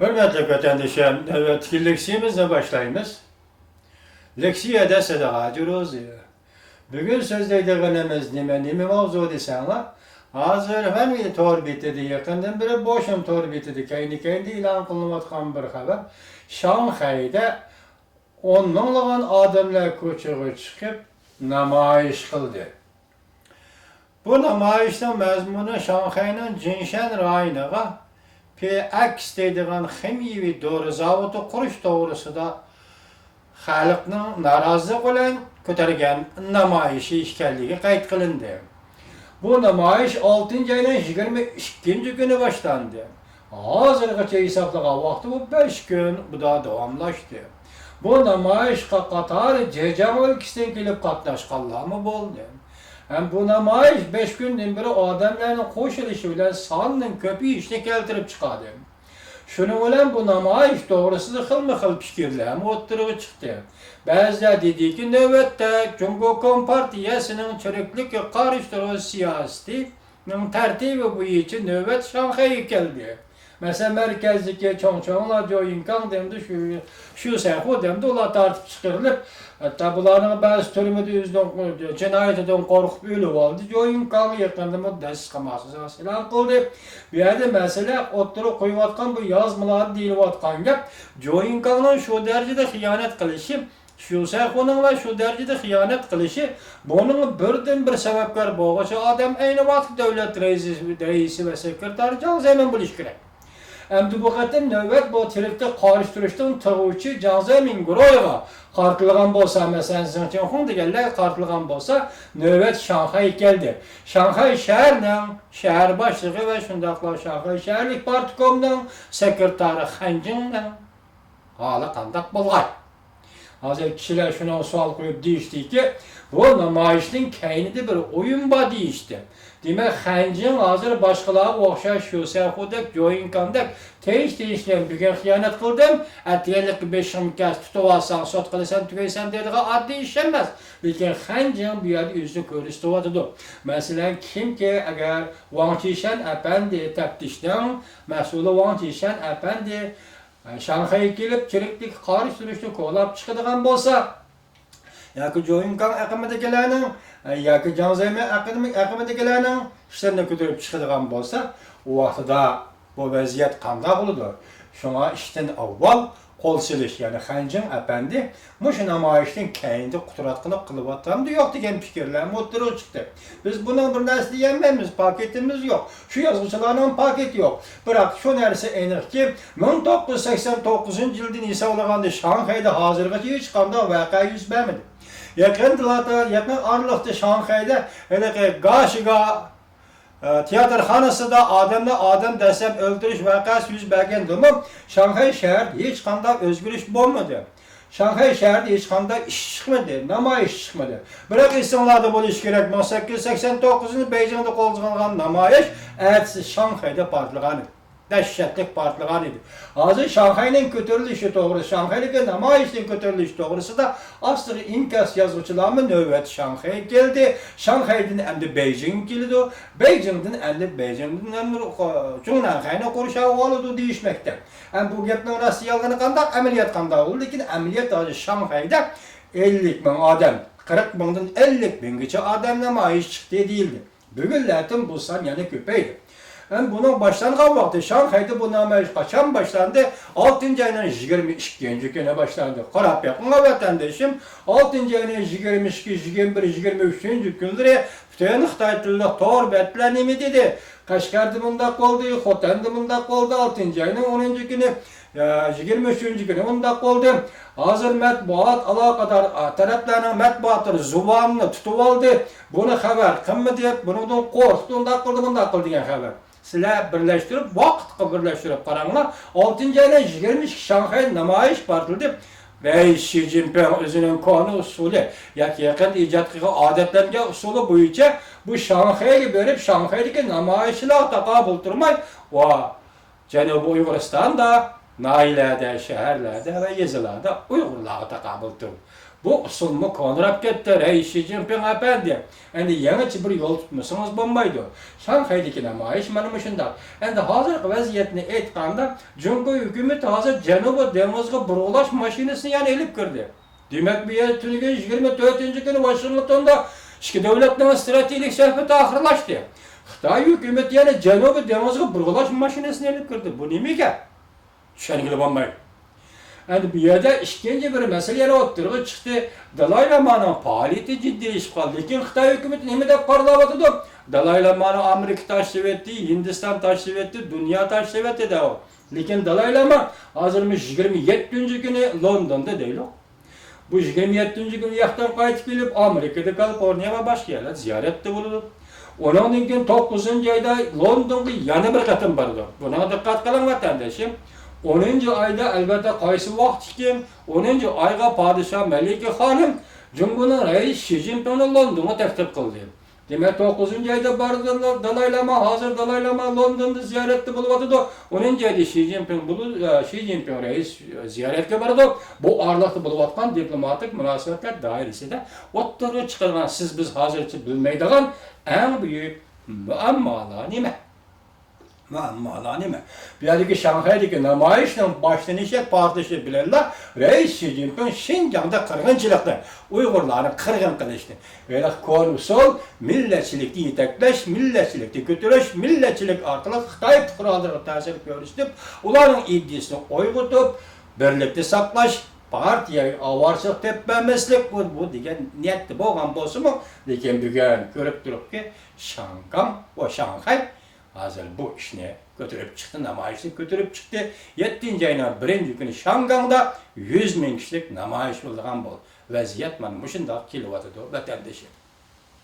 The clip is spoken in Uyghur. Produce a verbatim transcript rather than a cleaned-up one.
ھۆرمەتلىك ۋەتەندىشىم، نۆۋەتتىكى لېكسىيىمىزنى باشلايمىز. لېكسىيەدە سەدىقە جۇرۇزى. بۈگۈن سۆزلەيدىغىنىمىز نېمە، نېمە ماۋزۇ دېسەڭلار، ھازىر ھەممە تور بېتىدە، يېقىندىن بېرى بوشۇن تور بېتىدە كەينى-كەينىدە ئېلان قىلىنىۋاتقان بىر خەۋەر. شاڭخەيدە ئون مىڭلىغان ئادەملەر كوچىغا چىقىپ نامايىش قىلدى. بۇ نامايىشنىڭ مەزمۇنى شاڭخەينىڭ جىنشەن رايونىغا پى ئېكس دەيدىغان خىمىيەۋى دورا زاۋۇتى قۇرۇش توغرىسىدا خەلقنىڭ نارازىلىقى بىلەن كۆتەرگەن نامايىشى ئىكەنلىكى قەيت قىلىندى. بۇ نامايىش ئالتىنچى ئاينىڭ يىگىرمە ئىككىنچى كۈنى باشلاندى. ھازىرغىچە ھېسابلىغان ۋاقتى بۇ بەش كۈن بۇدا داۋاملاشتى. بۇ نامايىشقا قاتارى جېجياڭ ئۆلكىسىدىن كېلىپ قاتناشقانلارمۇ بولدى. ھەم بۇ نامايىش بەش كۈندىن بېرى ئادەملەرنىڭ قوشۇلۇشى بىلەن ساننىڭ كۆپىيىشىنى كەلتۈرۈپ چىقاردى. شۇنىڭ بىلەن بۇ نامايىش توغرىسىدا خىلمۇ خىل پىكىرلەرمۇ ئوتتۇرىغا چىقتى. بەزىلەر دېدىكى، نۆۋەتتە جۇڭگو كومپارتىيەسىنىڭ چىرىكلىككە قارشى تۇرۇش سىياسىتىنىڭ تەرتىپى بويىچە نۆۋەت شاڭخەيگە كەلدى. مەسىلەن، مەركەزدىكى چوڭچوڭلار، جويىنكاڭ دەمدۇ، شۇ، شۇ سەيخۇ دەمدۇ، ئۇلار تارتىپ چىقىرىلىپ، ھەتتا بۇلارنىڭ بەزى تۈرمىدە ئۆزىنىڭ جىنايىتىدىن قورقۇپ ئۆلۈۋالدى. جويىنكاڭ يېقىندىمۇ دەسسىسە مۇخابىراتى ئېلان قىلدى. بۇ يەردە مەسىلە ئوتتۇرىغا قويۇۋاتقان بۇ يازمىلاردا دېيىلىۋاتقان گەپ، جويىنكاڭنىڭ شۇ دەرىجىدە خىيانەت قىلىشى، شيۇ سەيخۇنىڭلا شۇ دەرىجىدە خىيانەت قىلىشى، بۇنىڭ بىردىنبىر سەۋەبكار بولغۇچى ئادەم ئەينى ۋاقىت دۆلەت رەئىسى، رەئىسى ۋە سېكرېتارى جاڭ زېمىن بولۇشى كېرەك. ئەمدى بۇ قېتىم نۆۋەت بۇ تىرىكلىككە قارشى تۇرۇشنىڭ تىغ ئۇچى جاڭ زېمىن گۇرۇھىغا قارىتىلغان بولسا، مەسىلەن، زېڭ چىڭخۇڭ دېگەنلەرگە قارىتىلغان بولسا، نۆۋەت شاڭخەيگە كەلدى. شاڭخەي شەھىرىنىڭ شەھەر باشلىقى ۋە شۇنداقلا شاڭخەي شەھەرلىك پارتكومنىڭ سېكرېتارى خەن جىڭنىڭ ھالى قانداق بولغاي؟ ھازىر كىشىلەر شۇنىڭغا سوئال قويۇپ دېيىشتىكى، بۇ نامايىشنىڭ كەينىدە بىر ئويۇن بار دېيىشتى. دېمەك، خەنجىڭ ھازىر باشقىلارغا ئوخشاش شۇ سەيخۇدەك، جويىنكاندەك تىنچ-تىنچ بىلەن بۈگۈن خىيانەت قىلدىم، ئەتىگەنلىككە بېشىڭنى كەس، تۇتۇۋالساڭ سوت قىلىسەن، تۈگەيسەن دەيدىغان ئاددىي ئىش ئەمەس. لېكىن خەنجىڭ بۇ يەردە ئۆزىنى كۆرسىتىۋاتىدۇ. مەسىلەن، كىمكى ئەگەر ۋاڭ چىشەن ئەپەندى، تەپتىشنىڭ مەسئۇلى ۋاڭ چىشەن ئەپەندى، شاڭخەيگە كېلىپ، چىرىكلىككە قارشى تۇرۇشنى كولاپ چىقىدىغان بولسا، ياكى جويىنكاڭ ئېقىمىدىكىلەرنىڭ، ياكى جاڭ زېمىن ئېقىمى-، ئېقىمىدىكىلەرنىڭ ئىشلىرىنى كۆتۈرۈپ چىقىدىغان بولسا، ئۇ ۋاقتىدا بۇ ۋەزىيەت قانداق بولىدۇ؟ شۇڭا ئىشتىن ئاۋۋال قول سېلىش، يەنى خەنجىڭ ئەپەندى مۇشۇ نامايىشنىڭ كەينىدە قۇتراتقۇلۇق قىلىۋاتامدۇ يوق دېگەن پىكىرلەرمۇ ئوتتۇرىغا چىقتى. بىز بۇنىڭ بىر نەرسە دېيەلمەيمىز، پاكىتىمىز يوق. شۇ يازغۇچىلارنىڭ پاكىتى يوق. بىراق شۇ نەرسە ئېنىقكى، مىڭ توققۇز يۈز سەكسەن توققۇزىنچى يىلدىن ھېسابلىغاندا شاڭخەيدە ھازىرغىچە ھېچقانداق ۋەقە يۈز بەرمىدى. يېقىندىلا، يېقىن ئارىلىقتا شاڭخەيدە ھېلىقى گاشىگا، ئە، تىياتىرخانىسىدا ئادەمنى ئادەم دەسسەپ ئۆلتۈرۈش ۋەقەسى يۈز بەرگەندىمۇ، شاڭخەي شەھىرىدە ھېچقانداق ئۆزگىرىش بولمىدى. شاڭخەي شەھىرىدە ھېچقانداق ئىش چىقمىدى، نامايىش چىقمىدى. بىراق ئېسىڭلاردا بولۇشى كېرەك، مىڭ سەككىز يۈز سەكسەن توققۇزىنچى بېيجىڭدا قوزغالغان نامايىش ئەتىسى شاڭخەيدە پارتلىغان ئىدى. دەھشەتلىك پارتلىغان ئىدى. ھازىر شاڭخەينىڭ كۆتۈرۈلۈشى توغرىسىدا، شاڭخەيدىكى نامايىشنىڭ كۆتۈرۈلۈشى توغرىسىدا ئاستىغا ئىنكاس يازغۇچىلارمۇ نۆۋەت شاڭخەيگە كەلدى. شاڭخەيدىن ئەمدى بېيجىڭغا كېلىدۇ. بېيجىڭدىن ئەمدى، بېيجىڭدىن ئەمدى جۇڭنەنخەينى قورشاۋالىدۇ دېيىشمەكتە. ئەمدى بۇ گەپنىڭ راستى يالغىنى قانداق، ئەمەلىيەت قانداق بولىدۇ؟ لېكىن ئەمەلىيەت ھازىر شاڭخەيدە ئەللىك مىڭ ئادەم، قىرىق مىڭدىن ئەللىك مىڭگىچە ئادەم نامايىش چىقتى دېيىلدى. بۈگۈنلەتىن بۇ سان يەنە كۆپەيدى. ئەمدى بۇنىڭ باشلانغان ۋاقتى، شاڭخەيدە بۇ نامايىش قاچان باشلاندى؟ ئالتىنچى ئاينىڭ يىگىرمە ئىككىنچى كۈنى باشلاندى. قاراپ بېقىڭلار، ۋەتەندىشىم، ئالتىنچى ئاينىڭ يىگىرمە ئىككى، يىگىرمە بىر، يىگىرمە ئۈچىنچى كۈنلىرى پۈتۈن خىتاي تىللىق تور بەتلەر نېمە دېدى؟ قەشقەردە مۇنداق بولدى، خوتەندە مۇنداق بولدى، ئالتىنچى ئاينىڭ ئونىنچى كۈنى، يا، يىگىرمە ئۈچىنچى كۈنى مۇنداق بولدى. ھازىر مەتبۇئات، ئالاقىدار، ئا، تەرەپلەرنىڭ مەتبۇئاتلىرى زۇۋانىنى تۇتۇۋالدى. بۇنى خەۋەر قىلمىدى، بۇنىڭدىن قورقتى، ئۇنداق قىلدى، مۇنداق قىلدى دېگەن خەۋەر. سىلەر بىرلەشتۈرۈپ، ۋاقىتقا بىرلەشتۈرۈپ قاراڭلار. ئالتىنچى ئاينىڭ يىگىرمە ئىككى شاڭخەي نامايىش پارتلىدى. ۋەي، شى جىنپىڭ ئۆزىنىڭ كونا ئۇسۇلى ياكى يېقىندا ئىجاد قىلغان ئادەتلەنگەن ئۇسۇلى بويىچە بۇ شاڭخەيگە بېرىپ، شاڭخەيدىكى نامايىشچىلارغا تاقابىل تۇرماي، ۋا، جەنۇبىي ئۇيغۇرىستاندا، ناھىيەلەردە، شەھەرلەردە ۋە يېزىلاردا ئۇيغۇرلارغا تاقابىل تۇرۇپ، بۇ ئۇسۇلمۇ كونىراپ كەتتى، رەئىس شى جىنپىڭ ئەپەندى. ئەمدى يېڭىچە بىر يول تۇتمىسىڭىز بولمايدۇ. شاڭخەيدىكى نامايىش مانا مۇشۇنداق. ئەمدى ھازىرقى ۋەزىيەتنى ئېيتقاندا، جۇڭگو ھۆكۈمىتى ھازىر جەنۇبىي دېڭىزغا بۇرغىلاش ماشىنىسىنى يەنە ئېلىپ كىردى. دېمەك، بۇ يەردە تۈنۈگۈن يىگىرمە تۆتىنچى كۈنى ۋاشىنگتوندا ئىككى دۆلەتنىڭ ستراتېگىك سۆھبىتى ئاخىرلاشتى. خىتاي ھۆكۈمىتى يەنە جەنۇبىي دېڭىزغا بۇرغىلاش ماشىنىسىنى ئېلىپ كىردى. بۇ نېمە گەپ؟ چۈشەنگىلى بولمايدۇ. ئەمدى بۇ يەردە ئىككىنچى بىر مەسىلە يەنە ئوتتۇرىغا چىقتى. دالاي لامانىڭ پائالىيىتى جىددىيلىشىپ قالدى. لېكىن خىتاي ھۆكۈمىتى نېمە دەپ قارىلاۋاتىدۇ؟ دالاي لامانى ئامېرىكا تاشلىۋەتتى، ھىندىستان تاشلىۋەتتى، دۇنيا تاشلىۋەتتى دەۋاتىدۇ. لېكىن دالاي لاما ھازىر مۇشۇ يىگىرمە يەتتىنچى كۈنى لوندوندا دەيلۇق. بۇ يىگىرمە يەتتىنچى كۈنى ياقتىن قايتىپ كېلىپ، ئامېرىكىدا، كالىفورنىيە ۋە باشقا يەرلەردە زىيارەتتە بولىدۇ. ئۇنىڭدىن كېيىن توققۇزىنچى ئايدا لوندونغا يەنە بىر قېتىم بارىدۇ. بۇنىڭغا دىققەت قىلىڭ، ۋەتەندىشىم. ئونىنچى ئايدا، ئەلۋەتتە، قايسى ۋاقىتكىن، ئونىنچى ئايغا پادىشاھ مەلىكە خانىم جۇڭگونىڭ رەئىسى شى جىنپىڭنى لوندونغا تەكلىپ قىلدى. دېمەك، توققۇزىنچى ئايدا بارىدۇ دالاي لاما، ھازىر دالاي لاما لوندوندا زىيارەتتە بولۇۋاتىدۇ. ئونىنچى ئايدا شى جىنپىڭ بولۇ-، ئە، شى جىنپىڭ رەئىس زىيارەتكە بارىدۇ. بۇ ئارىلىقتا بولۇۋاتقان دىپلوماتىك مۇناسىۋەتلەر دائىرىسىدە ئوتتۇرىغا چىقىدىغان سىز بىز ھازىرچە بىلمەيدىغان ئەڭ بۈيۈك مۇئەممالار نېمە؟ مۇئەممالار نېمە؟ بۇ يەردىكى شاڭخەيدىكى نامايىشنىڭ باشلىنىشى، پارتلىشى بىلەنلا رەئىس شى جىنپىڭ شىنجاڭدا قىرغىنچىلىقنى، ئۇيغۇرلارنى قىرغىن قىلىشنى، ھېلىقى كونا ئۇسۇل مىللەتچىلىكنى يېتەكلەش، مىللەتچىلىكنى كۆتۈرۈش، مىللەتچىلىك ئارقىلىق خىتاي پۇقرالىرىغا تەسىر كۆرسىتىپ، ئۇلارنىڭ ئىدىيىسىنى ئويغىتىپ، بىرلىكنى ساقلاش، پارتىيەگە ئاۋارىچىلىق تېپىپ بەرمەسلىك، بۇ، بۇ دېگەن نىيەتتە بولغان بولسىمۇ، لېكىن بۈگۈن كۆرۈپ تۇرۇپكى، شاڭگاڭ، ئۇ شاڭخەي ھازىر بۇ ئىشنى كۆتۈرۈپ چىقتى، نامايىشنى كۆتۈرۈپ چىقتى. يەتتىنچى ئاينىڭ بىرىنچى كۈنى شاڭگاڭدا يۈز مىڭ كىشىلىك نامايىش بولىدىغان بولدى. ۋەزىيەت مانا مۇشۇنداق كېلىۋاتىدۇ، ۋەتەندىشىم.